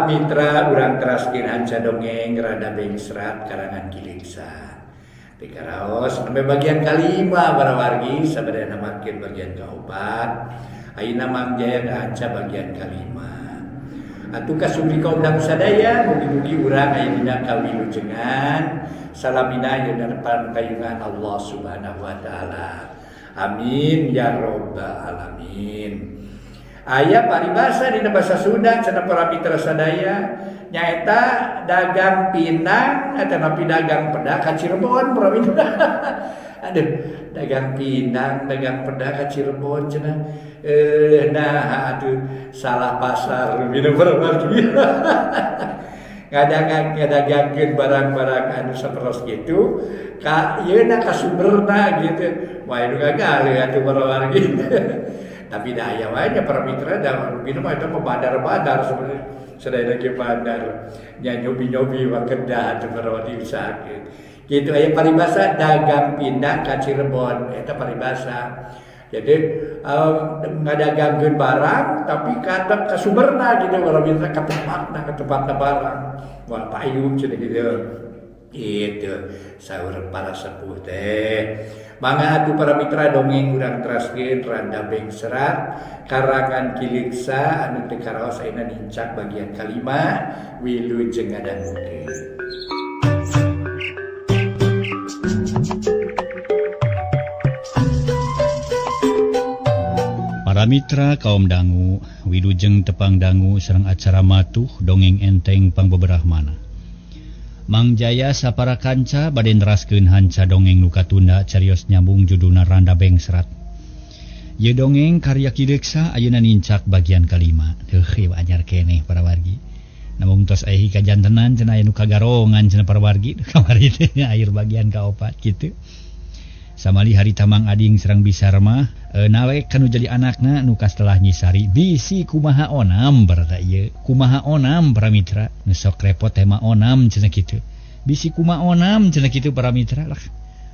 Para mitra urang teraskeun hanca dongeng Rada Bengsrat karangan Ki Leuksa. Teu karaos nembe bagian kalima para wargi sabadana makin bagian kaopat. Ayeuna Mang Jaya ngahanca bagian kalima. Atuh kasubri kaundang sadaya mugi-mugi urang aya dina kawilujengan salamina aya dina pangayungan Allah Subhanahu wa taala. Amin ya robbal alamin. Aya paribasa dina basa Sunda cenah para mitra sadaya nyaeta dagang pinang atanapi dagang peda ka Cirebon para mitra. Aduh, dagang pinang, dagang peda ka Cirebon cenah. Nah atuh salah pasar minum para wargi. Ngadangan ngadagangkeun barang-barang anu saperos kitu ka ieuna ka sumberna gitu. Wah nu gagal atuh para wargi. Tapi da aya wae nya para mitra da rupina mah eta mah bandar-bandar sebenarnya. Sadaya ge bandar nya nyobi-nyobi mah kedah atuh para wargi usahakeun. Kitu aya paribasa dagang pindah ka Cirebon eta paribasa. Jadi ngadagangkeun barang tapi ka sumberna gitu para mitra ka tempatna barang. Wah payung cenah gitu. Gitu saur para sepuh teh. Mangga atuh para mitra dongeng urang teraskeun Randa Bengsrat karangan Ki Leuksa anu teu karaos ayeuna nincak bagian kalima wilujeng ngadangukeun. Para mitra kaum dangu wilujeng tepang dangu sareng acara matuh dongeng enteng pangbeberahmana. Mang Jaya sapara kanca bade neraskeun hanca dongeng nu katunda carios nyambung judulna Randa Bengsrat. Ieu dongeng karya Ki Leuksa ayeuna nincak bagian kalima. Heuh ieu anyar keneh para wargi. Namung tos aya kajantenan cenah aya nu kagarongan cenah para wargi kamari teh nya akhir bagian kaopat kitu. Samali harita Mang Ading sareng Bisarmah nalek kanu jadi anakna nu kastelah Nyi Sari bisi kumaha onam berta ieu kumaha onam para mitra nu sok repot tema onam cenah kitu bisi kumaha onam cenah kitu para mitra lah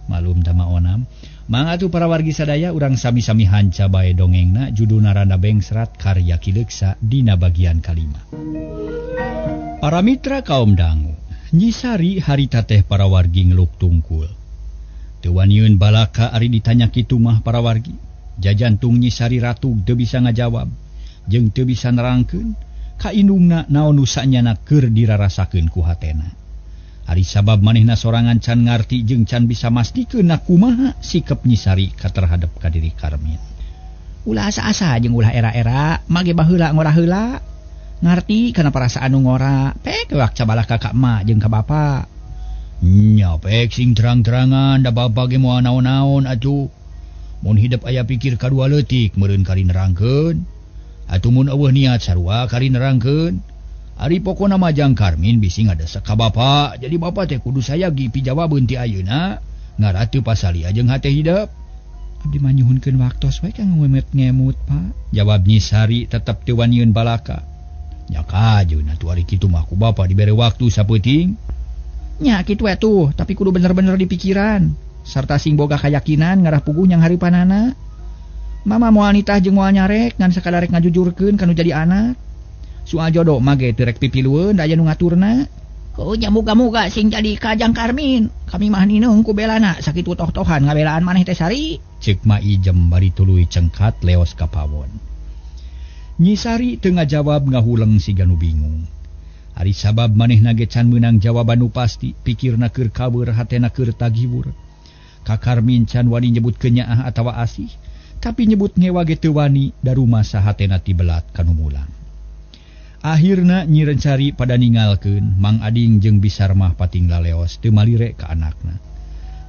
malum tama onam. Mangga atuh para wargi sadaya urang sami-sami hanca bae dongengna judulna Randa Bengsrat karya Ki Leuksa dina bagian kalima. Para mitra kaum dangu Nyi Sari harita teh para wargi ngeluk tungkul. Teu waniun balaka ari ditanya kitu mah para wargi. Jajantung Nyi Sari ratug teu bisa ngajawab jeung teu bisa nerangkeun ka indungna naon nu sanyana keur dirarasakeun ku hatena. Ari sabab manehna sorangan can ngarti jeung can bisa mastikeun na kumaha sikep Nyi Sari ka terhadap ka diri Karmin. Ulah asa-asa jeung ulah era-era mage baheula ngora heula. Ngarti kana perasaan nu ngora pek wak cabalaka ka emak jeung ka bapa. Nya pek sing terang-terangan da bapa ge moal naon-naon atuh. Mun hidep aya pikir kadua leutik meureun kari nerangkeun. Atuh mun eueuh niat sarua kari nerangkeun. Ari pokona mah jang Karmin bisi ngadesek ka bapa, jadi bapa teh kudu sayagi pijawabeun ti ayeuna ngarah teu pasalia jeung hate hidep. Abdi mah nyuhunkeun waktos we kang ngemet-ngemut, Pak. Jawab Nyi Sari tetep teu waniun balaka. Nya kajeun atuh ari kitu mah ku bapa dibere waktu sapeuting. Nya kitu atuh, tapi kudu bener-bener dipikiran sarta sing boga kayakinan ngarah puguh nyang hareupanana. Mama moal nitah jeung moal nyarek ngan sakadar rek ngajujurkeun kanu jadi anak. Soal jodoh mah ge teu rek pipilueun da aya nu ngaturna. Heuh nya muga-muga sing jadi ka jang Karmin. Kami mah nineung ku belana sakitu toh-tohan ngabelaan maneh teh Sari. Ceuk Ma Ijem bari tuluy cengkat leos ka pawon. Nyi Sari teu ngajawab ngahuleng siga nu bingung. Ari sabab manehna ge can meunang jawaban nu pasti, pikirna keur kabeur hatena keur tagiwur. Ka Karmin can wani nyebut kenyaah atawa asih, tapi nyebut ngewa ge teu wani da rumasa hatena tibelat kanu mulang. Akhirna Nyi Rencari pada ningalkeun Mang Ading jeung Bisarmah pating laleos teu malire ka anakna.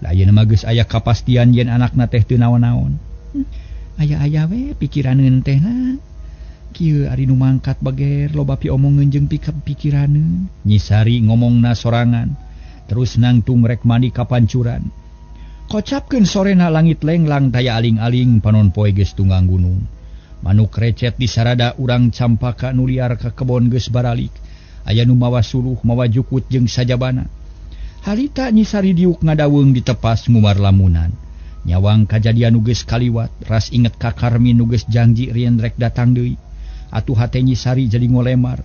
Da ayeuna mah geus aya kapastian yen anakna teh teu naon-naon. Aya-aya we pikiraneun teh na. Kieu ari nu mangkat bager loba piomongeun jeung pikiraneun. Nyi Sari ngomongna sorangan terus nangtung rek mandi ka pancuran. Kocapkeun sorena langit lenglang taya aling-aling panon poe geus tunggang gunung. Manuk recet di sarada urang campaka nu liar ka kebon geus baralik. Aya nu mawa suluh mawa jukut jeung sajabana. Harita Nyi Sari diuk ngadaweung ditepas ngumar lamunan. Nyawang kajadian nu geus kaliwat ras inget ka Karmin nu geus janji rieun rek datang deui. Atuh hate Nyi Sari jadi ngolemar.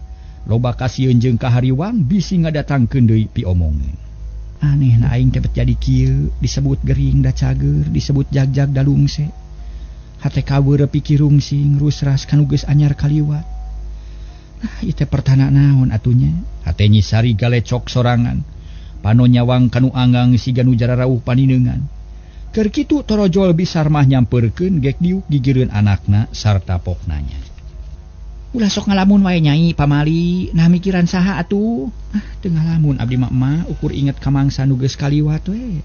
Loba kasieun jeung kahariwang bisi ngadatangkeun deui piomongeun. Aneh na aing teh bet jadi kieu, disebut gering da cager, disebut jagjag da lungse. Hate kaweureup pikir rungsing rusras kanu geus anyar kaliwat. Nah, ieu teh pertana naon atunya? Hate Nyi Sari galecok sorangan. Pano nyawang kanu anggang siga nu jararauh paninengan. Keur kitu torojol Bisarmah nyampeurkeun gek diuk gigireun anakna sarta poknanya. Ulah sok ngalamun wae Nyai pamali, nah mikiran saha atuh? Ah, teu ngalamun abdi mah emak, ukur inget ka mangsa nu geus kaliwat we.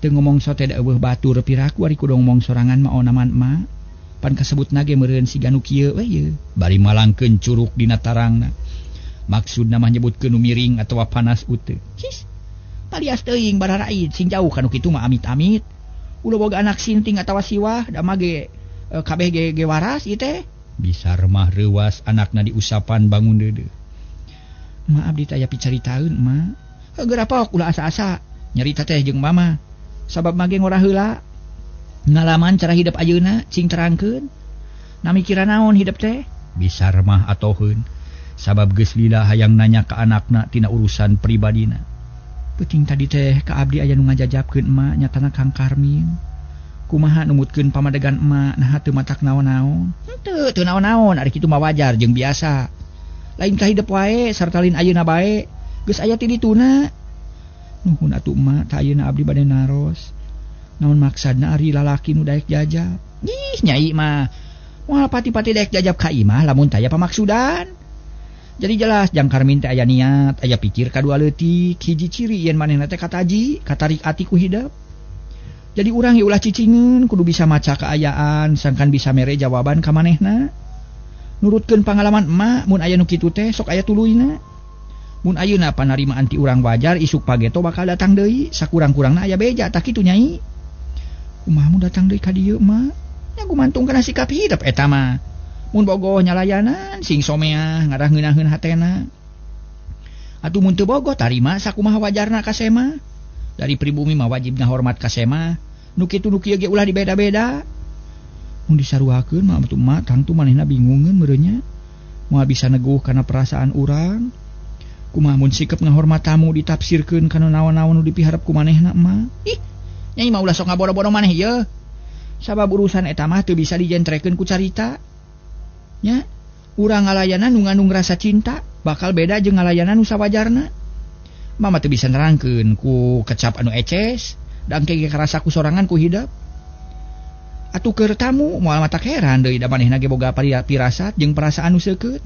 Teu ngomong sote da eueuh batur piraku ari kudu ngomong sorangan mah onaman emak. Pan kasebutna ge meureun siga nu kieu we ye. Bari malangkeun curuk dina tarangna. Maksudna mah nyebutkeun nu miring atawa panas uteu. His. Palias teuing bararaid sing jauh kanu kitu mah amit-amit. Ulah boga anak sinting atawa siwah da mah ge kabeh ge waras ieu teh. Bisarmah reuwas anakna diusapan bangun deudeuh. Ma abdi teh aya picaritaeun ma. Heuh pok ulah asa-asa nyarita teh jeung mama. Sabab mah ge ngora heula. Ngalaman cara hidup ayeuna cing terangkeun. Na mikiran naon hidup teh? Bisarmah atoheun sabab geus lila hayang nanya ka anakna tina urusan pribadina. Peuting tadi teh ka abdi aya nu ngajajabkeun emak nyatana Kang Karmin. Kumaha numutkeun pamadegan emak naha teu matak naon-naon. Henteu teu naon-naon ari kitu mah wajar jeung biasa. Lain ka hidep wae sarta lain ayeuna bae geus aya ti dituna. Nuhun atuh emak tah ayeuna abdi bade naros. Naon maksadna ari lalaki nu daek jajab? Ih Nyai mah moal pati-pati daek jajab ka imah lamun taya pamaksudan. Jadi jelas jang Karmin teh aya niat, aya pikir kadua leutik, hiji ciri yen manehna teh kataji, katarik ati ku hidep. Jadi urang ulah cicingeun, kudu bisa maca kaayaan, sangkan bisa mere jawaban ka manehna. Nurutkeun pangalaman emak, mun aya nu kitu teh sok aya tuluyna. Mun ayeuna panarimaan ti urang wajar, isuk pageto bakal datang deui, sakurang-kurangna aya beja tah kitu Nyai. Kumaha mun datang deui ka dieu emak? Nya gumantung kana sikap hidep eta mah. Mun bogoh nyalayanan sing someah ngarah ngeunaheun hatena. Atuh mun teu bogoh tarima sakumaha wajarna ka sema. Dari pribumi mah wajib ngahormat ka sema. Nu kitu nu kieu ge ulah dibeda-beda. Mun disaruakeun mah atuh emak tangtu manehna bingungeun meureunnya. Moal bisa neguh kana perasaan urang. Kumaha mun sikep ngahormat tamu ditafsirkeun kana naon-naon nu dipiharep ku manehna emak. Ih, Nyai mah ulah sok ngaboro-boro maneh ieu. Sabab urusan eta mah teu bisa dijentrekeun ku carita. Nya, urang ngalayanan nu ngandung rasa cinta bakal beda jeung ngalayanan nu sawajarna. Mama teu bisa nerangkeun ku kecap anu eces, da engke ge karasa ku sorangan ku hidep. Atuh keur tamu moal matak heran deui da manehna ge boga pirasat jeung perasaan nu seukeut.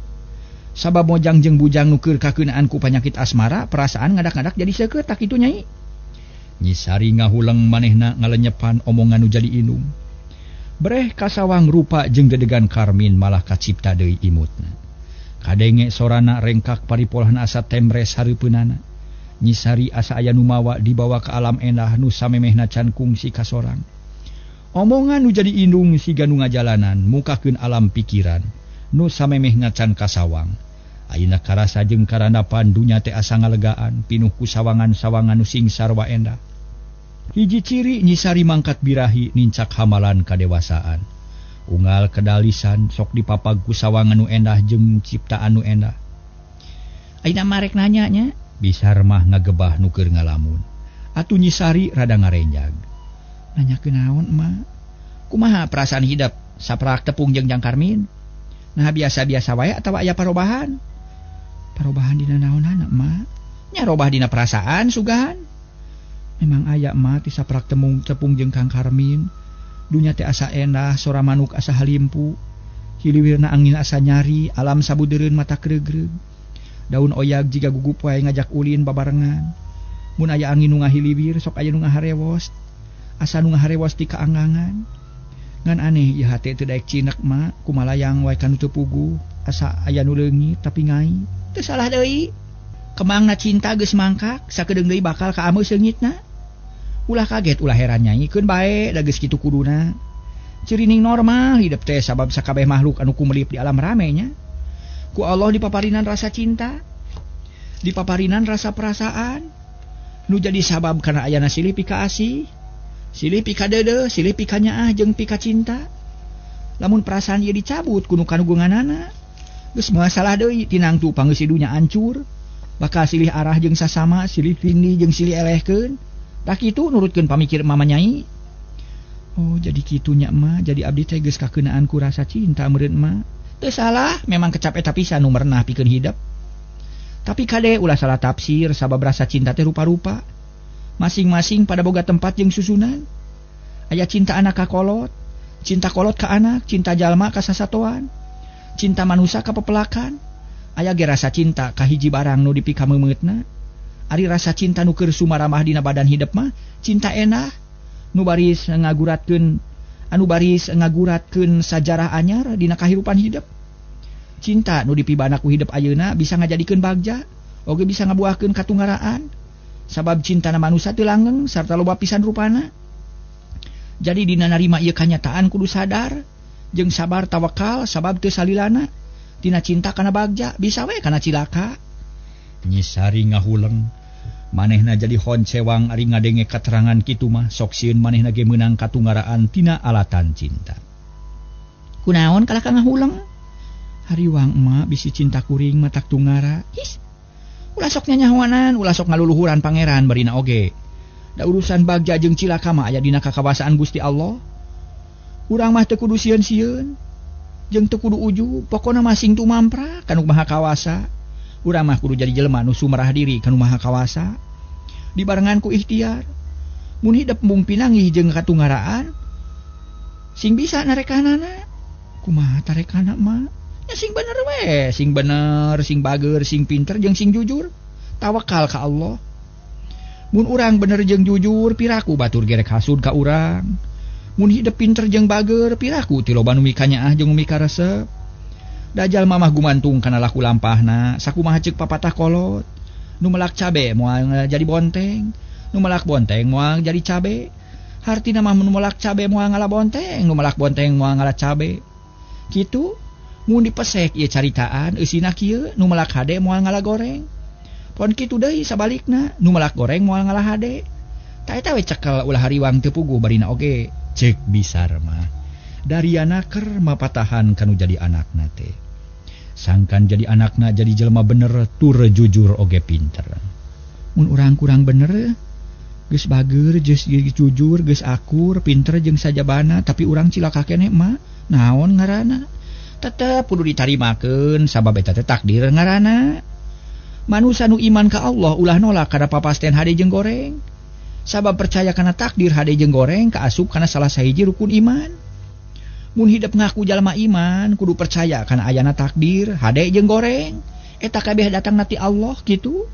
Sabab mojang jeung bujang nu keur kakeunaan ku panyakit asmara, perasaan ngadak-ngadak jadi seukeut tak kitu Nyai. Nyi Sari ngahuleng manehna ngalenyepan omongan nu jadi indung. Breh kasawang rupa jeung dedegan Karmin malah kacipta deui imutna. Kadenge sorana rengkak paripolahna asa temres hareupeunana. Nyi Sari asa aya nu mawa dibawa ka alam endah nu samemehna can kungsi ka sorang. Omongan nu jadi indung siga nu ngajalanan mukakeun alam pikiran nu samemehna can kasawang. Ayeuna karasa jeung karandapan dunya teh asa ngalegaan pinuh ku sawangan-sawangan nu sing sarwa endah. Hiji ciri Nyi Sari mangkat birahi nincak hamalan kadewasaan. Unggal kedalisan sok dipapag ku sawangan nu endah jeung ciptaan nu endah. Ayeuna marek nanya nya, Bisarmah ngagebah nu keur ngalamun. Atuh Nyi Sari rada ngarenjag. Nanya kunaon emak? Kumaha perasaan hidep saprak tepung jeung Jang Karmin? Nah biasa-biasa wae atawa aya parobahan? Parobahan dina naonana emak? Nya robah dina perasaan sugan. Memang aya emak ti saprak tepung jeung Kang Karmin. Dunya teh asa endah, sora manuk asa halimpu. Hiliwirna angin asa nyari, alam sabudeureun mata kregreg. Daun oyag jiga gugup wae ngajak ulin babarengan. Mun aya angin nu ngahiliwir sok aya nu ngaharewos. Asa nu ngaharewos ti kaanggangan. Ngan aneh ieu hate teu daek cinek mak, kumalayang wae kanu teu puguh. Asa aya nu leungit tapi ngai. Teu salah deui. Kemangna cinta geus mangkak, sakedeung deui bakal kaameu seungitna. Ulah kaget ulah heran Nyai, keun bae da geus kitu kuduna. Cirining normal hidup teh sabab sakabeh makhluk anu kumelip di alam rame nya. Ku Allah dipaparinan rasa cinta, dipaparinan rasa perasaan. Nu jadi sabab kana ayana silih pika asih, silih pika deudeuh, silih pika nyaah jeung pika cinta. Lamun perasaan ieu dicabut ku nu kanugunganana, Geus moal salah deui tinangtu pangeus dunya hancur. Bakal silih arah jeung sasama, silih tindih jeung silih elehkeun. Tah kitu nurutkeun pamikir mama nyai. Oh, jadi kitu nya emak, jadi abdi teh geus kakeunaan ku rasa cinta meureun emak. Teu salah, memang kecap eta pisan nu merenah pikeun hidep. Tapi kade ulah salah tafsir sabab rasa cinta teh rupa-rupa. Masing-masing pada boga tempat jeung susunan. Aya cinta anak ka kolot, cinta kolot ka anak, cinta jalma ka sasatoan, cinta manusa ka pepelakan. Aya ge rasa cinta ka hiji barang nu dipikamemeutna. Ari rasa cinta nu keur sumaramah dina badan hidep mah cinta enah nu baris ngaguratkeun anu baris ngaguratkeun sajarah anyar dina kahirupan hidep. Cinta nu dipibana ku hidep ayeuna bisa ngajadikeun bagja, oge bisa ngabuahkeun katungaraan. Sabab cintana manusa teu langgeng sarta loba pisan rupana. Jadi dina narima ieu kanyataan kudu sadar jeung sabar tawakal sabab teu salilana. Tina cinta kana bagja bisa we kana cilaka. Nyi Sari ngahuleng manehna jadi honcewang ari ngadenge katerangan kitu mah sok sieun manehna ge meunang katungaraan tina alatan cinta. Kunaon kalah ka ngahuleng? Hariwang emak bisi cinta kuring matak tungara. Is. Ulah sok nyanyahoanan, ulah sok ngaluluhuran pangeran barina oge. Da urusan bagja jeung cilaka mah aya dina kakawasaan Gusti Allah. Urang mah teu kudu sieun-sieun jeung teu kudu ujub, pokona mah sing tumampra ka nu Maha Kawasa. Urang mah kudu jadi jelema nu sumerah diri ka nu Maha Kawasa. Dibarengan ku ikhtiar. Mun hidep mung pinanggih jeung katungaraan, sing bisa narekanana. Kumaha tarekana mah? Ya sing bener we, sing bener, sing bager, sing pinter jeung sing jujur. Tawakal ka Allah. Mun urang bener jeung jujur, piraku batur gerek hasud ka urang. Mun hidep pinter jeung bager, piraku ti loba nu mikanyaah jeung nu mikaresep. Dajal mamah gumantung kana laku lampahna, sakumaha ceuk papatah kolot. Nu melak cabe moal jadi bonteng, nu melak bonteng moal jadi cabe. Hartina mah nu melak cabe moal ngala bonteng, nu melak bonteng moal ngala cabe. Kitu mun dipesek ieu caritaan eusina kieu, nu melak hade moal ngala goreng. Pon kitu deui sabalikna, nu melak goreng moal ngala hade. Ta eta we cekel ulah hariwang teu puguh barina oge. Cek bisar mah Dariana ker mapatahan kanu jadi anakna teh. Sangkan jadi anakna jadi jelema bener tur jujur oge pinter. Mun urang kurang bener geus bager, geus jujur, geus akur, pinter jeung sajabana, tapi urang cilaka keneh mah naon ngaranna? Tetep kudu ditarimakeun sabab eta teh takdir ngaranna. Manusa nu iman ka Allah ulah nolak kana papasten hade jeung goreng. Sabab percaya kana takdir hade jeung goreng kaasup kana salah sahiji rukun iman. Mun hidep ngaku jalma iman kudu percaya kana ayana takdir hade jeung goreng. Eta kabeh datang ti Allah kitu.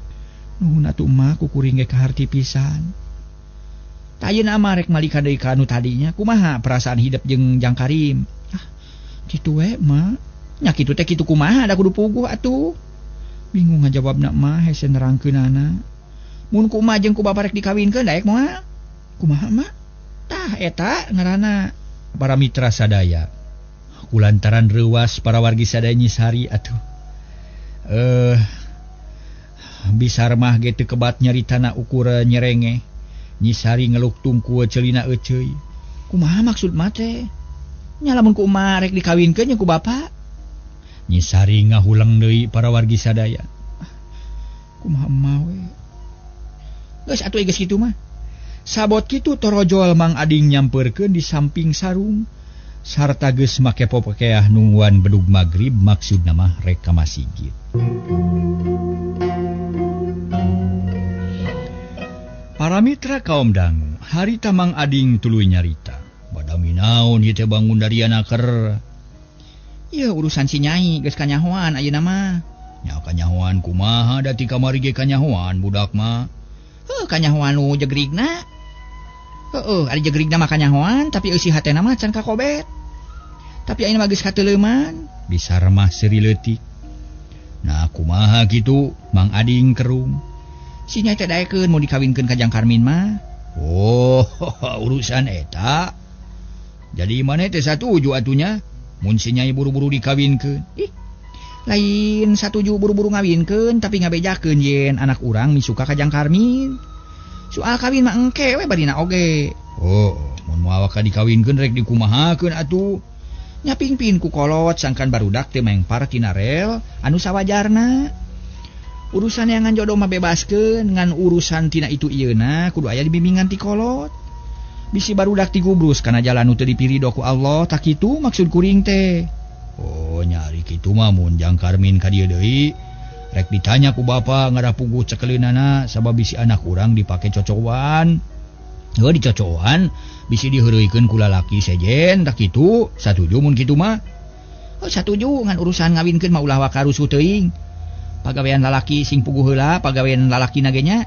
Nuhun atuh mah ku kuring ge kaharti pisan. Tah ayeuna mah rek malika deui ka anu tadinya kumaha perasaan hidep jeung Jang Karim? Ah, kitu we mah. Nya kitu teh kitu kumaha da kudu puguh atuh. Bingung ngajawabna mah hese nerangkeunana. Mun ku emak jeung ku bapa rek dikawinkeun daek moal? Kumaha mah? Tah eta ngaranna. Para mitra sadaya kulantaran reuwas para wargi sadaya Nyi Sari atuh. Bisar mah ge teu kebat nyaritana ukur nyerenge. Nyi Sari ngeluk tungku celina euceuy. Kumaha maksud mah teh? Nya lamun ku emak rek dikawinkeun jeung ku bapa? Nyi Sari ngahuleng deui para wargi sadaya. Kumaha emak we? Geus atuh geus kitu mah. Sabot kitu torojol Mang Ading nyamperkeun di samping sarung sarta geus make popokeah nungguan bedug magrib maksudna mah rek ka masigit. Para mitra kaum dangu, harita Mang Ading tuluy nyarita. Badami naon ieu teh bangun dariana ker. Ieu urusan si Nyai geus kanyahoan ayeuna mah. Nya kanyahoan kumaha da ti kamari ge kanyahoan budak mah. Heuh kanyahoan nu jegrigna. Heueuh ari jegrigna mah kanyahoan tapi eusi hatena mah can kakobet. Tapi ayeuna mah geus kateuleman. Bisa remah seuri leutik. Nah kumaha kitu Mang Ading kerung. Si Nyai teh daekeun mun dikawinkeun ka Jang Karmin mah. Oh, urusan eta. Jadi maneh teh satuju atunya mun si Nyai buru-buru dikawinkeun. Ih. Lain satuju buru-buru ngawinkeun tapi ngabejakeun yen anak urang misuka ka Jang Karmin. Soal kawin mah engke we barina oge. Oh, mun moal ka dikawinkeun rek dikumahakeun atuh. Nyapingpin ku kolot sangkan barudak teu mengpar tina rel anu sawajarna. Urusan yang ngan jodoh mah bebaskeun ngan urusan tina itu ieuna kudu aya dibimbingan ti kolot. Bisi barudak tigubrus kana jalan nu teu dipirido ku Allah tak kitu maksud kuring teh. Oh nyari kitu mah mun jang Karmin ka dieu deui rek ditanya ku bapa ngarapuguh cekeleunana sabab bisi anak urang dipake cocowan. Heuh dicocowan bisi diheureuykeun ku lalaki sejen tak kitu satuju mun kitu mah. Oh satuju ngan urusan ngawinkeun mah ulah wakarusuh teuing. Pagawean lalaki sing puguh heula, pagawean lalakina ge nya.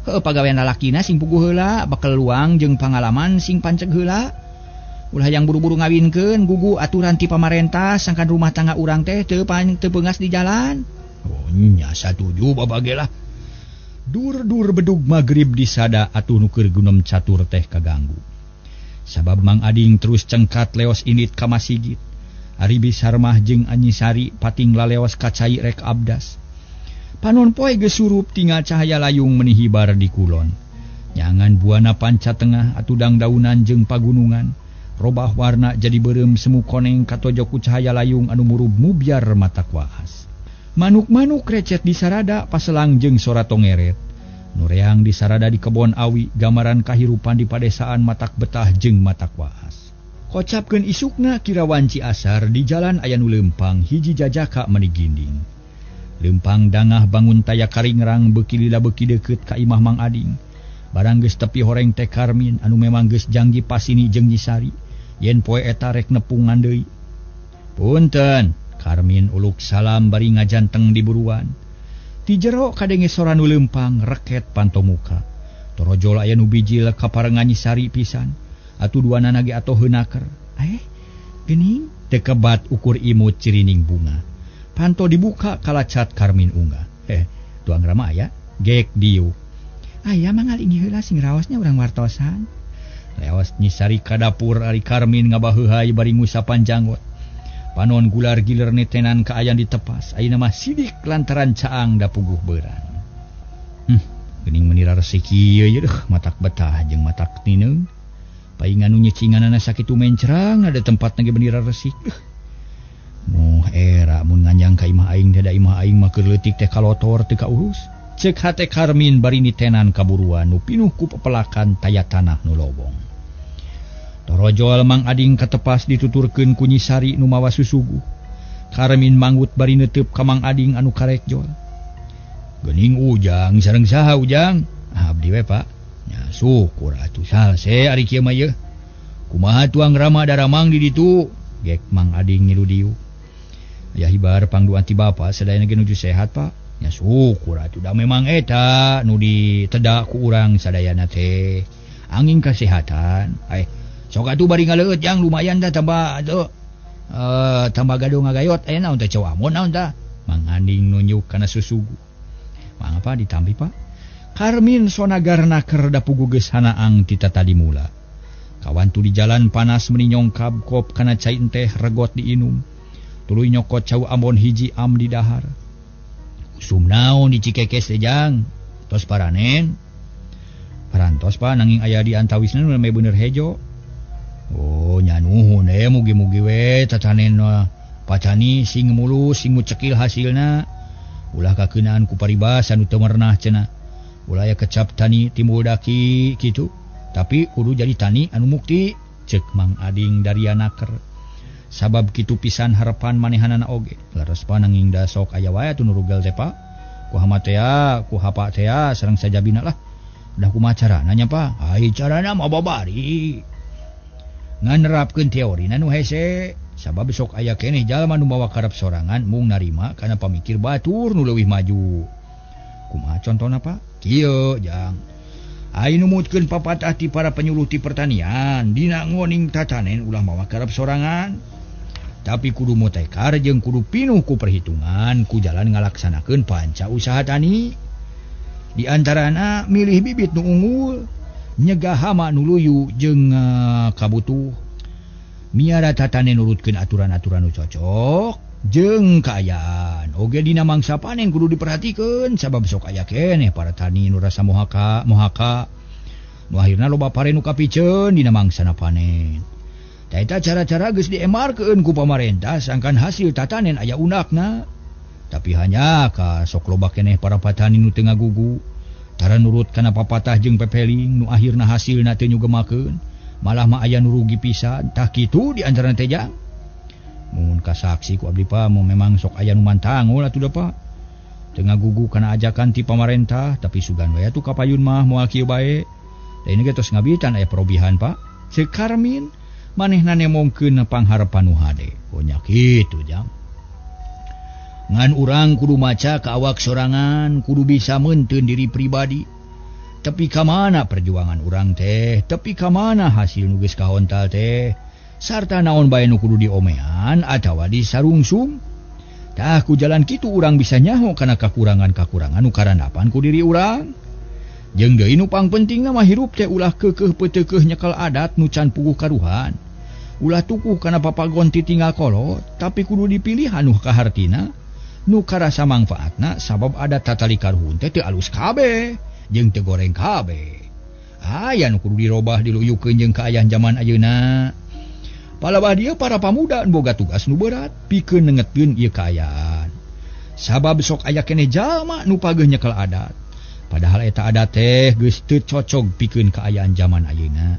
Heuh pagawean lalakina sing puguh heula, bekel luang jeung pangalaman sing panceg heula. Ulah yang buru-buru ngawinkeun gugu aturan ti pamarentah sangkan rumah tangga urang teh teu peungas di jalan. Oh nya satuju babage lah. Dur-dur bedug magrib disada atuh nu keur gunem catur teh kaganggu. Sabab Mang Ading terus cengkat leos indit ka masigit. Ari Bisarmah jeung Anyisari pating laleos ka cai rek abdas. Panon poe geus surup tinggal cahaya layung menihibar di kulon. Nyangan buana panca tengah atuh dangdaunan jeung pagunungan. Robah warna jadi beureum semu koneng katojo ku cahaya layung anu murub mubyar mata kuas. Manuk-manuk recet di sarada paselang jeung sora tongeret. Nureang di sarada di kebon awi gambaran kahirupan di padesaan matak betah jeung matak waas. Kocapkeun isukna kira wanci asar di jalan aya nu leumpang hiji jajaka meni ginding. Leumpang dangah bangun taya karingrang beuki lila beuki deukeut ka imah Mang Ading. Barang geus tepi horeng teh Karmin anu memang geus janggi pasini jeung Nyisari. Yen poe eta rek nepungan deui. Punten, Karmin uluk salam bari ngajanteng di buruan. Ti jero kadenge sora nu leumpang reket panto muka. Torojol aya nu bijil kaparengan Nyisari pisan. Atuh duanana ge atoh heunaker. Geuning teu kebat ukur imut cirining bunga. Panto dibuka kalacat Karmin unggah. Tuang Rama aya gek diuk. Aya mangalingi heula sing raosnya urang wartosan. Leos Nyisari ka dapur ari Karmin ngabaheuhay bari ngusapan janggot. Panon gular giler netenan kaayan ditepas. Ayeuna mah sidik lantaran caang da puguh beuran. Geuning meuni resik ieu ye deuh matak betah jeung matak tineung. Paingan nu nyicinganana sakitu mencrang ada tempat ge beunira resik. Moh era mun nganjang ka imah aing teh da imah aing mah keur leutik teh kalotor teu kaurus. Ceuk hate Karmin bari nitenan kaburuan nu pinuh ku pepelakan taya tanah nu lobong. Torojol Mang Ading katepas dituturkeun ku Nyisari nu mawa susuguh. Karmin manggut bari neuteub ka Mang Ading anu karek jol. Geuning Ujang sareng saha Ujang? Abdi we Pak. Nya syukur atuh salse ari kieu mah yeuh. Kumaha tuang Rama daramang di ditu? Gek Mang Ading ngilu diuk. Aya hibar pangduan ti bapa sadayana ge nuju sehat Pak. Nya syukur atuh da memang eta nu ditedak ku urang sadayana teh. Angin kesehatan. Sok atuh bari ngaleueut jang lumayan dah tambah atuh. Tambah gaduh ngagayot aya naon teh cau amon naon tah. Mang Ading nunjuk kana susugu. Mang apa ditampi Pak? Karmin sonagar naker da puguh geus hanaang ti tatadi mula. Kawantu di jalan panas meni nyongkab kop kana cai teh regot diinum. Tuluy nyokot cau ambon hiji am di dahar. Usum naon di Cikekes teh jang? Tos paranen. Parantos Pak nanging aya di antawisna nu lame bener hejo. Oh nya nuhun mugi-mugi we tatanen pacani sing mulus sing mucekil hasilna. Ulah kakeunaan ku paribasa nu teu merenah cenah. Ulah aya kecap tani timbul daki kitu. Tapi kudu jadi tani anu mukti ceuk Mang Ading dari anaker. Sabab kitu pisan harapan manehanana oge. Leres pa nanging da sok aya wae atuh nu rugel teh Pak. Ku hama tea, ku hapa tea sareng sajabina lah. Dah kumaha carana nya Pak? Ai carana mah babari. Ngan nerapkeun teorina nu hese. Sabab sok aya keneh jalma nu mawa karep sorangan mung narima kana pamikir batur nu leuwih maju. Kumaha contona Pak? Kieu jang. Ai numutkeun papatah ti para penyuluh ti pertanian dina ngoning tatanen ulah mawa karep sorangan. Tapi kudu motekar jeung kudu pinuh ku perhitungan ku jalan ngalaksanakeun panca usaha tani. Di antarana milih bibit nu unggul, nyegah hama nu luyu jeung kabutuh. Miara tatane nurutkeun aturan-aturan nu cocok jeung kaayaan. Oge dina mangsa panen kudu diperhatikeun sabab sok aya keneh para tani nu rasa mohaka. Nu akhirna loba pare nu kapiceun dina mangsana panen. Tah eta cara-cara geus diemarkeun ku pamarentah sangkan hasil tatanen aya undakna. Tapi hanya ka sok loba keneh para patani nu teu ngagugu. Tara nurut kana papatah jeung pepeling nu akhirna hasilna teu nyugemakeun. Malah mah aya nu rugi pisan. Tah kitu di antarana teh jang. Mun kasaksi ku abdi pa mu memang sok aya nu mantangul atuh da pa. Teu ngagugu kana ajakan ti pamarentah tapi sugan we atuh kapayun mah moal kieu bae. Da ini ge tos ngabitan aya perobihan Pak. Ceuk Karmin manehna nemongkeun pangharepan nu hade. Oh nya kitu jang. Ngan urang kudu maca ka awak sorangan, kudu bisa meunteun diri pribadi. Tepi ka mana perjuangan urang teh, tepi ka mana hasil nu geus kahontal teh, sarta naon bae nu kudu diomean atawa disarungsum. Tah ku jalan kitu urang bisa nyaho kana kakurangan-kakurangan nu karandapan ku diri urang. Jeung deui nu pangpentingna mah hirup teh ulah keukeuh peuteukeuh nyekel adat nu can puguh karuhan. Ulah tukuh kana papagon ti tinggal kolot, tapi kudu dipilih anu kahartina. Nu karasa mangfaatna sabab adat tatali karuhun teh teu alus kabeh jeung teu goreng kabeh. Aya nu kudu dirobah diluyukeun jeung kaayaan jaman ayeuna. Palebah dieu para pamuda boga tugas nu berat pikeun nengetkeun ieu kaayaan. Sabab sok aya keneh jalma nu pageuh nyekel adat. Padahal eta adat teh geus teu cocog pikeun kaayaan jaman ayeuna.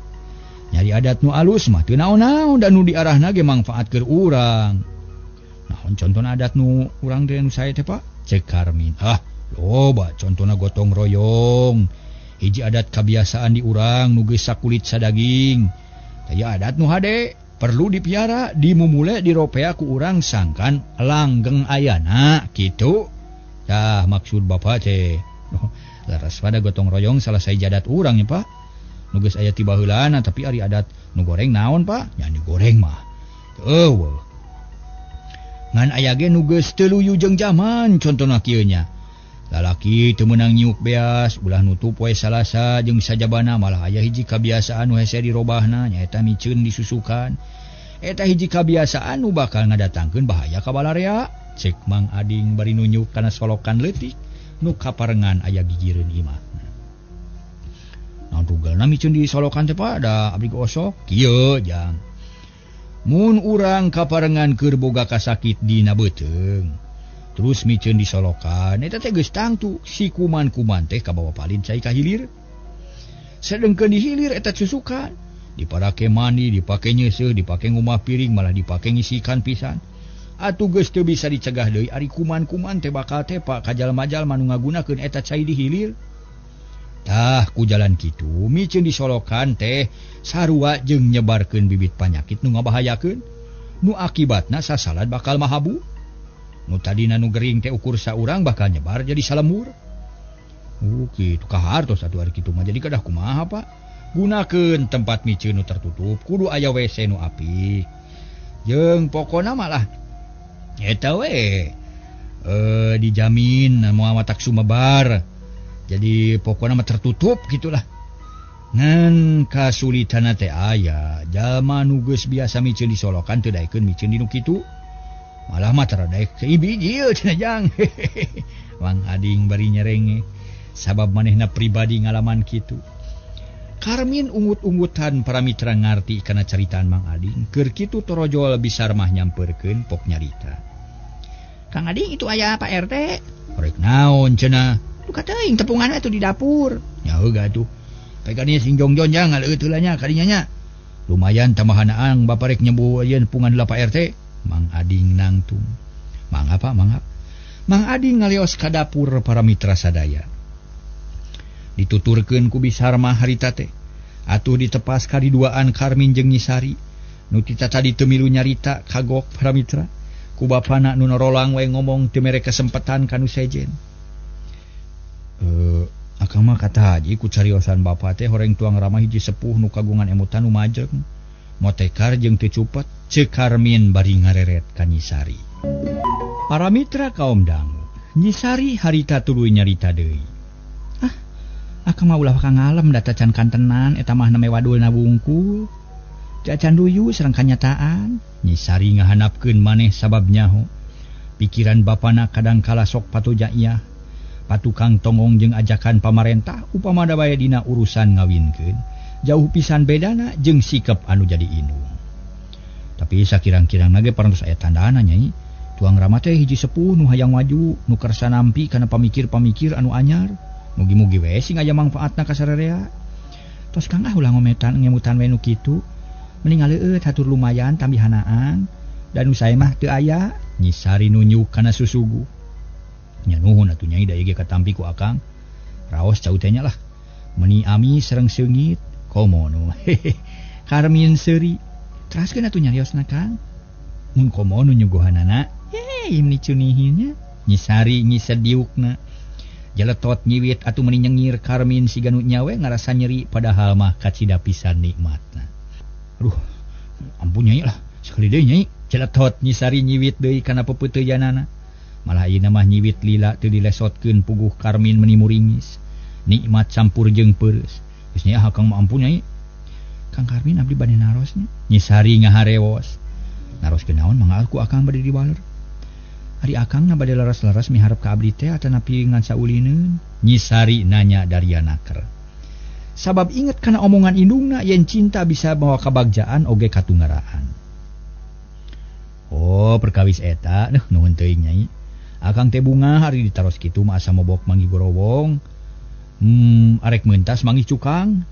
Nyari adat nu alus mah teu naon-naon dan nu diarahna ge mangfaat keur urang. Naon contona adat nu urang teh nu sae teh Pak? Ceuk Karmin. Ah, loba contona gotong royong. Hiji adat kabiasaan di urang nu geus sakulit sadaging. Taya adat nu hade perlu dipiara, dimumule, diropea ku urang sangkan langgeng ayana kitu. Tah maksud bapak teh. Laras pada gotong royong salah sahiji adat urang nya Pak. Nu geus aya ti baheulana tapi ari adat nu goreng naon Pak? Nya nu goreng mah. Eueuh. Ngan aya ge nu geus teu luyu jeung jaman contona kieu nya. Lalaki teu meunang nyiuk beas, ulah nutup poe Salasa jeung sajabana malah aya hiji kabiasaan nu hese dirobahna nyaeta miceun disusukan. Eta hiji kabiasaan nu bakal ngadatangkeun bahaya ka balarea. Ceuk Mang Ading bari nunjuk kana solokan leutik nu kaparengan aya gigireun imahna. Naon rugelna miceun di solokan teh Pak? Da abdi gosok kieu jang. Mun urang kaparengan keur boga kasakit dina beuteung terus miceun di solokan eta teh geus tangtu si kuman-kuman teh kabawa palid cai ka hilir. Sedengkeun di hilir eta susukan diparake mandi, dipake nyeuseuh, dipake ngumah piring, malah dipake ngisikan pisan. Atuh geus teu bisa dicegah deui ari kuman-kuman teh bakal tepa ka jalma-jalma nu ngagunakeun eta cai di hilir. Tah ku jalan kitu miceun di solokan teh sarua jeung nyebarkeun bibit panyakit nu ngabahayakeun nu akibatna sasalad bakal mahabu. Nu tadina nu gering teh ukur saurang bakal nyebar jadi salemur. Kitu kahartos atuh ari kitu mah jadi kedah kumaha Pak? Gunakeun tempat miceun nu tertutup kudu aya WC nu apik. Jeung pokona malah eta we dijamin moal matak sumebar. Jadi pokona mah tertutup gitulah. Ngan kasulitanna teh aya jalma nu geus biasa miceun di solokan teu daekeun miceun di nu kitu. Malah mah tara daek ibijil cenah jang. Mang Ading bari nyerenge sabab manehna pribadi ngalaman kitu. Karmin ungut-ungutan para mitra ngarti kana caritaan Mang Ading. Keur kitu torojol bisar mah nyamperkeun pok nyarita. Kang Ading itu aya Pak RT. Rek naon cenah? Duka teuing tepungan atuh di dapur. Nya heug atuh. Pegani sing jongjon jang ngaleueut heula nya kadinya nya. Lumayan tambahan bapak rek nyebu yeun pungan heula Pak RT. Mang Ading nangtung. Mangga Pak, mangga. Mang Ading ngaleos ka dapur para mitra sadaya. Dituturkeun ku bisar mah harita teh. Atuh ditepas kariduaan Karmin jeung Nyisari. Nu tita tadi teu milu nyarita kagok para mitra. Ku bapana nu norolang we ngomong teu mere kesempatan ka nu sejen. Akang mah kata haji ku cariosan bapa teh horeng tuang ramah hiji sepuh nu kagungan emutan nu majeng. Motekar jeung teu cupet. Ceuk Karmin bari ngareret ka Nyisari. Para mitra kaum dangu, Nyisari harita tuluy nyarita deui. Ah, akang mah ulah ka ngalem da tacan kantenan eta mah name wadulna wungkul. Cacan duyu sareng kanyataan. Nyisari ngahanapkeun maneh sabab nyaho. Pikiran bapana kadangkala sok patuja iah. Patukang tongong jeung ajakan pamarentah upamana bae dina urusan ngawinkeun. Jauh pisan bedana jeung sikap anu jadi indung. Tapi sakirang-kirangna ge parantos aya tandana Nyai. Tuang Rama teh hiji sepuh nu hayang maju, nu kersa nampi kana pamikir-pamikir anu anyar. Mugi-mugi we sing aya mangfaatna ka sararea. Tos Kang ah ulah ngometan ngemutan we nu kitu. Mending ngaleueut hatur lumayan tambihanaan. Dan nu sae mah teu aya. Nyi Sari nunjuk kana susugu. Nya nuhun atuh Nyai da ieu ge katampi ku akang. Raos cau teh nya lah. Meni ami sareng seungit komo nu. Karmin seuri. Teraskeun atuh nyariosna Kang. Mun komo nu nyuguhanana. Hei, meni cunihinnya. Nyi Sari nyisediukna. Jeletot nyiwit atuh meni nyengir Karmin siga nu nyawe ngarasa nyeri padahal mah kacida pisan nikmatna. Aduh, ampun Nyai lah, sekali deui Nyai. Jeletot Nyi Sari nyiwit deui kana pepeuteuyanana. Malah ayeuna mah nyiwit lila teu dilesotkeun puguh Karmin meni muringis. Nikmat campur jeung peureus. Geus nya akang mah ampun Nyai. Kang Karmin abdi bade naros nya. Nyi Sari ngaharewos. Naros naon mangga ku akang bade diwaler. Ari akang na bade leres-leres miharep ka abdi teh atanapi ngan saulineun. Nyi Sari nanya daria naker. Sabab inget kana omongan indungna yen cinta bisa mawa kabagjaan oge katungaraan. Oh, perkawis eta, duh nuhun teuing Nyai. Akang teh bunga hari ditaros kitu mah asa mobok manggih gorowong. Arek mentas manggih cukang.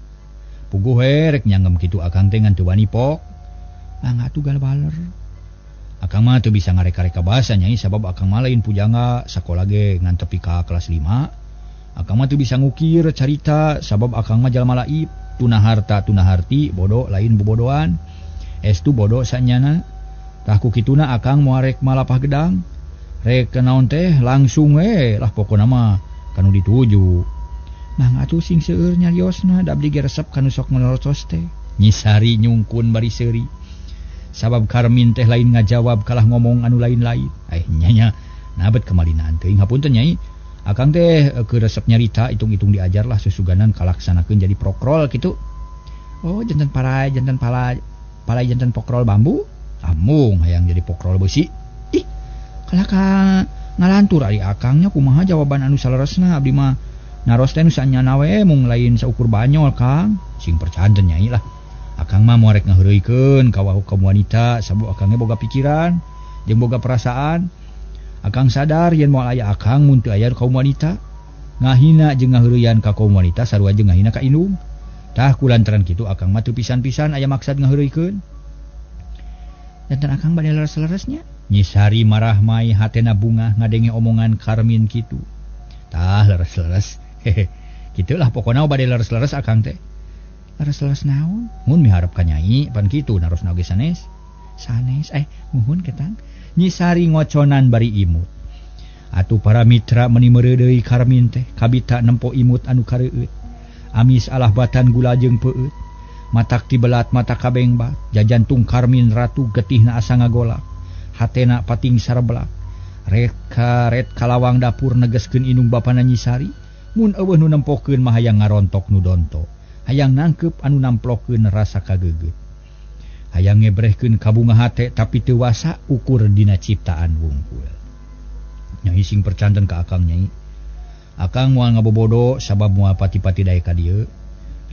Puguh we rek nyanggem kitu akang teh ngan teu wani pok. Mangga atuh galwaler. Akang mah teu bisa ngareka-reka basa Nyai sabab akang mah lain pujangga sakola ge ngan tepi ka kelas 5. Akang mah teu bisa ngukir carita sabab akang mah jalma laib, tuna harta tuna harti, bodoh lain bobodohan. Estu bodoh sanyana. Tah ku kituna akang moal rek malapah gedang. Rek naon teh langsung we lah pokona mah kanu dituju. Mangga atuh sing seueur nyariosna da abdi ge resep kanu sok menorocos teh. Nyi Sari nyungkun bari seuri. Sabab Karmin teh lain ngajawab kalah ngomong anu lain-lain. Nya nabet kemalinaan teuing hapunten Nyai. Akang teh keur resep nyarita hitung-hitung diajar lah susuganan kalaksanakeun jadi prokrol kitu. Oh, janten palai janten palai palai janten pokrol bambu. Amung hayang jadi pokrol besi. Ih, kalah ka ngalantur ari akangnya kumaha jawaban anu saleresna abdi mah naros teh nu sanyana we mung lain saukur banyol Kang. Sing percanten Nyai lah. Akang mah moal rek ngaheureuykeun ka kaum wanita sabab akangnya boga pikiran jeung boga perasaan. Akang sadar yen moal aya akang mun teu aya kaum wanita. Ngahina jeung ngaheureyan ka kaum wanita sarua jeung ngahina ka indung. Tah kulantaran kitu akang mah teu pisan-pisan aya maksad ngaheureuykeun. Janten akang bade leres-leresnya. Nyi Sari marah mai hatena bungah ngadenge omongan Karmin kitu. Tah leres-leres. Hehe. Kitulah pokona bade leres-leres akang teh. Leres-leres naon? Mun miharep ka Nyai pan kitu narosna oge sanes. Sanes muhun ketang. Nyi Sari ngoconan bari imut. Atuh para mitra meni meureudeuy Karmin teh kabita nempo imut anu kareueut. Amis alah batan gula jeung peueut. Matak tibelat mata kabeng bat. Jajantung Karmin ratu getihna asa ngagolak. Hatena pating sareblak. Ret karet kalawang dapur negeskeun indung bapana Nyi Sari. Mun eueuh nu nempokeun mah hayang ngarontok nu donto. Hayang nangkep anu namplokeun rasa kageugeut. Hayang ngebrehkeun kabunga hate tapi teu wasa ukur dina ciptaan wungkul. Nyai sing percanten ka akang Nyai. Akang moal ngabobodo sabab moal pati-pati daek ka dieu.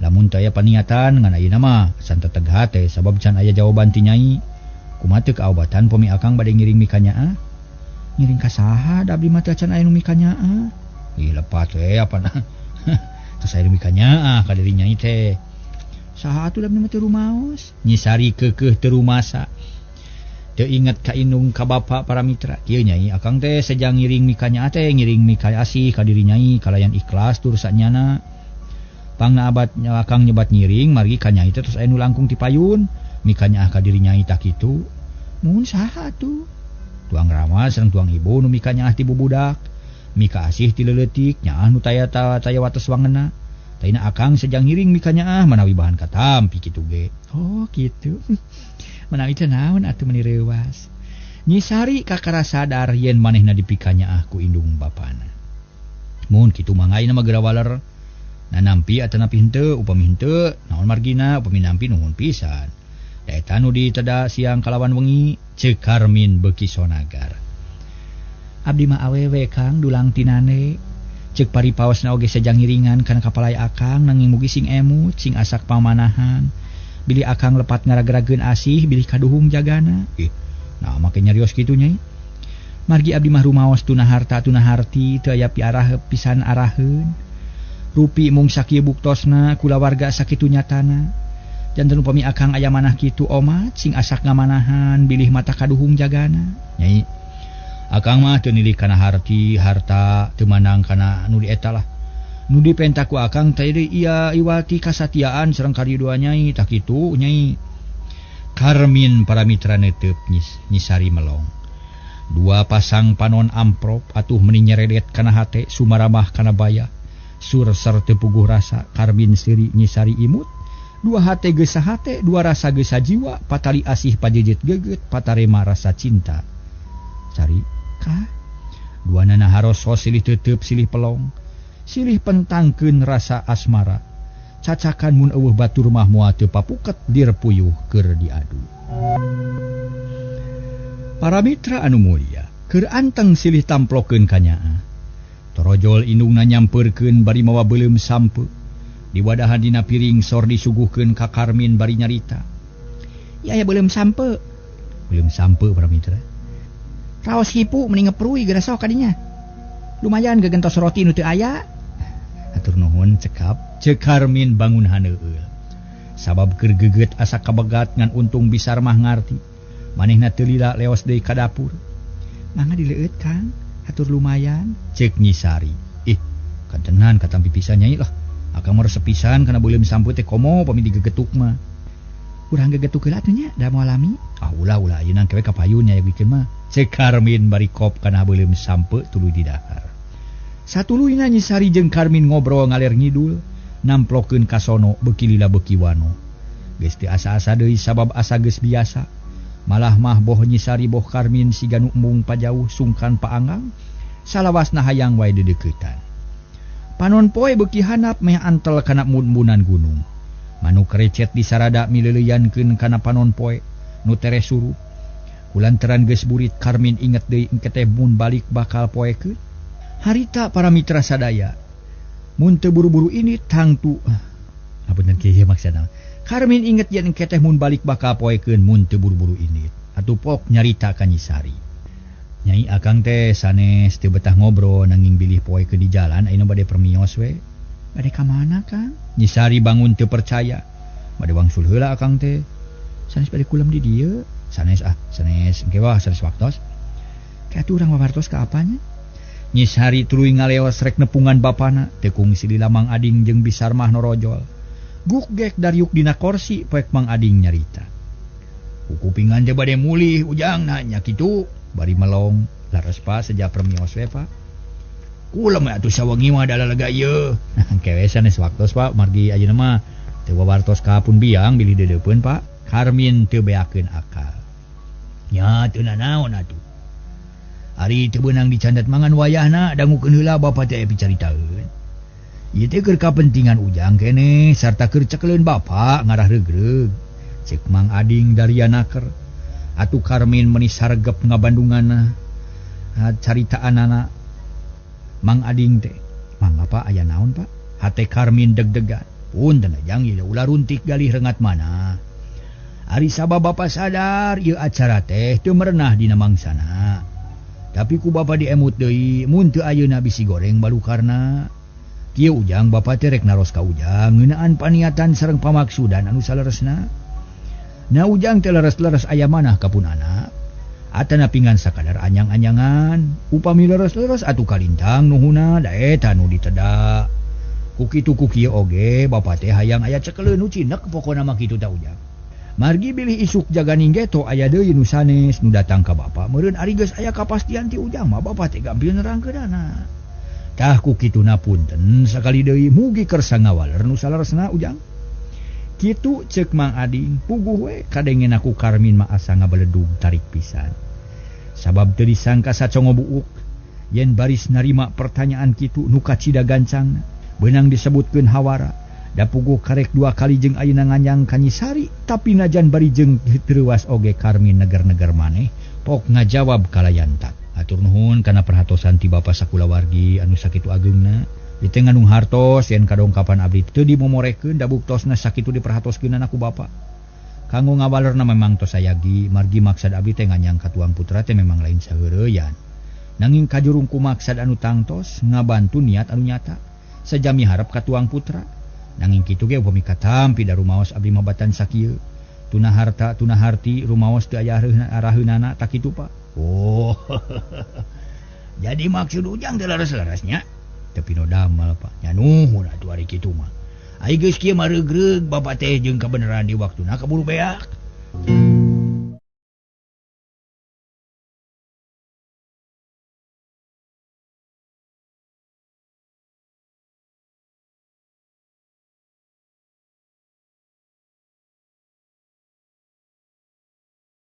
Lamun teu aya paniatan ngan ayeuna mah san teteg hate sabab can aya jawaban ti Nyai. Kumaha teu kaobatan pami akang bade ngiring mikanyaah? Ngiring ka saha da abdi mah teu can aya nu mikanyaah. Ih lepat we apana. Terus aya nu mikanyaah ka diri Nyai teh. Saha atuh da abdi mah teu rumaos? Nyi Sari keukeuh teu rumasa. Teu inget ka indung ka bapa para mitra. Kieu Nyai akang teh sejang ngiring mikanyaah teh ngiring mikaasih ka diri Nyai kalayan ikhlas tur sanyana. Pangna abad akang nyebat ngiring margi ka Nyai teh terus aya nu langkung ti payun mikanyaah ka diri Nyai tah kitu. Mun saha atuh? Tuang Rama sareng tuang ibu nu mikanyaah ti bubudak. Mikaasih ti leuletik nyaah nu taya taya wates wangena. Taina akang sejang ngiring mikanyaah manawi bahan katampi kitu ge. Oh kitu. Menawi teh naon atuh meuni reuwas. Nyi Sari kakara sadar yen manehna dipikanyaah ku indung bapana. Mun kitu mangga ayeuna mah geura waler. Nanampi atanapi henteu, upami henteu naon margina, upami nampi nuhun pisan. Da eta nu diteda siang kalawan wengi, ceuk Karmin beuki sonagar. Abdi mah awewe Kang dulang tinane. Ceuk paripaosna oge sejang ngiringan kana kapalai akang nanging mugi sing emut, sing asak pamanahan. Bilih akang lepat ngaragrageun asih bilih kaduhung jagana. Ih, nah make nyarios kitu Nyai. Margi abdi mah rumaos tuna harta tuna harti teu aya piarah pisan araheun. Rupi mung sakieu buktosna kulawarga sakitu nyatana. Janten upami akang aya manah kitu omat sing asak ngamanahan bilih mata kaduhung jagana. Nyai, akang mah teu nilih kana harti harta teu manang kana nu di eta lah. Nu dipenta ku akang teh deui iya iwati kasatiaan sareng karidoa Nyai tah kitu Nyai. Karmin para mitra neuteup Nyisari melong. Dua pasang panon amprop atuh meni nyeredet kana hate sumaramah kana baya. Sur-ser teu puguh rasa Karmin seuri Nyisari imut. Dua hate geus sahate, dua rasa geus sajiwa, patali asih pajejet geget, patarema rasa cinta. Cari kah? Dua nana harosos silih teuteup silih pelong. Silih pentangkeun rasa asmara. Cacakan mun eueuh batur mah moal teu papuket lir puyuh keur diadu. Para mitra anu mulia, keur anteng silih tamplokeun kanyaah. Torojol indungna nyampeurkeun bari mawa beuleum sampe. Diwadahan dina piring sor disuguhkeun ka Karmin bari nyarita. Ya aya beuleum sampe. Beuleum sampe para mitra. Raos hipu meni ngeprui geura sok kadinya. Lumayan gegentos roti nu teu aya. Atur nuhun cekap, ceuk Karmin bangun haneueul. Sabab keur geget asa kabegat ngan untung bisar mah ngarti. Manehna teu lila leos deui ka dapur. Mangga dileueut Kang, atur lumayan, ceuk Nyisari. Ih, katenan katampi pisan Nyai lah. Akang mah resep pisan kana beuleum sampe teh komo pami digegetuk mah. Urang gegetuk heula atuh nya, da moal lami. Ah ulah ulah ayeuna kewe ka payun nya bikeun mah. Ceuk Karmin bari kop kana beuleum sampe tuluy didahar. Satuluyna Nyisari jeung Karmin ngobrol ngaler ngidul, namplokeun kasono beuki lila beuki wano. Geus teu asa-asa deui sabab asa geus biasa. Malah mah boh Nyisari boh Karmin siga nu embung pajauh sungkan paanggang, salawasna hayang wae deudeuketan. Panon poe beuki handap meh antel kana mun-munan gunung. Manuk recet disarada mileuleyankeun kana panon poe nu tereh surup. Kulantaran geus burit Karmin inget deui engke teh mun balik bakal poekeun. Harita para mitra sadaya mun teu buru-buru ini tangtu. Apunten kieu maksudna. Karmin inget yen engke teh mun balik bakal poekeun mun teu buru-buru ini. Atuh pok nyarita ka Nyisari. Nyai akang teh sanes teu betah ngobrol nanging bilih poekeun di jalan ayeuna bade permios we. Bade ka mana Kang? Nyisari bangun teu percaya. Bade wangsul heula akang teh. Sanes bade kulem di dieu. Sanes ah, sanes engke wah sanes waktos. Ka atuh urang wawartos ka apanya? Nyisari tuluy ngaleos rek nepungan bapana, teu kungsi lila Mang Ading jeung bisar mah norojol. Guk gek dariuk dina korsi poek Mang Ading nyarita. Kukupingan teh bade mulih ujang nanya kitu, bari melong, laras pa seja permios we pa. Kulem atuh sawengi mah dalalega ieu. Kewe sanes waktos pa, margi ayeuna mah teu wawartos ka pun biang bilih deudeupeun pa. Karmin teu beakeun akal. Nya teu nanaon atuh. Ari teu beunang dicandat mangan wayahna dangukeun heula bapa teh picaritaeun. Ieu teh keur kapentingan ujang keneh sarta keur cekeleun bapa ngarah reugreug. Ceuk Mang Ading dariana ker. Atuh Karmin meuni sargep ngabandunganna caritaanana Mang Ading teh. Mang apa aya naon Pak? Hate Karmin deg-degan. Punten jang ieu ulah runtik galih rengat mana. Ari sabab bapa sadar ieu acara teh teu merenah dina mangsana. Tapi ku bapa diemut deui mun teu ayeuna bisi goreng balukarna. Kieu ujang bapa teh rek naros ka ujang ngeunaan paniatan sareng pamaksudan anu saleresna. Na ujang teh leres-leres aya manah ka pun anak. Atana pingan sakadar anyang-anyangan, upami leres-leres atuh kalintang nuhuna da eta nu ditedak. Ku kitu ku kieu oge bapa teh hayang aya cekeleun nu cinek pokona mah kitu ta ujang. Margi bilih isuk jaganing geto aya deui nu sanes nu datang ka bapa meureun ari geus aya kapastian ti ujang mah bapa teh gampil nerangkeunana. Tah ku kituna punten sakali deui mugi kersa ngawaler nu saleresna ujang. Kitu ceuk Mang Ading puguh we kadengena ku Karmin mah asa ngabeledug tarik pisan. Sabab teu disangka sacongo buuk yen baris narima pertanyaan kitu nu kacida gancangna beunang disebutkeun hawara. Da puguh karek dua kali jeung ayeuna nganyang ka Nyisari tapi najan bari jeung tereuwas oge Karmin neger-neger maneh pok ngajawab kalayantak. Atur nuhun kana perhatosan ti bapa sakulawargi anu sakitu ageungna. Ieu teh ngandung hartos yen kadongkapan abdi teu dimomorekeun da buktosna sakitu diperhatoskeunana ku bapa. Kanggo ngawalerna memang tos sayagi margi maksad abdi teh nganyang ka tuang putra teh memang lain saheureuyan. Nanging kajurung ku maksad anu tangtos ngabantu niat anu nyata. Sajami harap ka tuang putra. Nanging kitu ge upami katampi da rumaos abdi mabatan sakieu. Tuna harta tuna harti rumaos teu aya araheunana tak kitu Pak. Oh. Jadi maksud ujang teh laras-larasnya. Tapi no damal Pak. Nya nuhun atuh ari kitu mah. Ai geus kieu mah reugreug bapak teh jeung kabeneran di waktuna kaburu beak.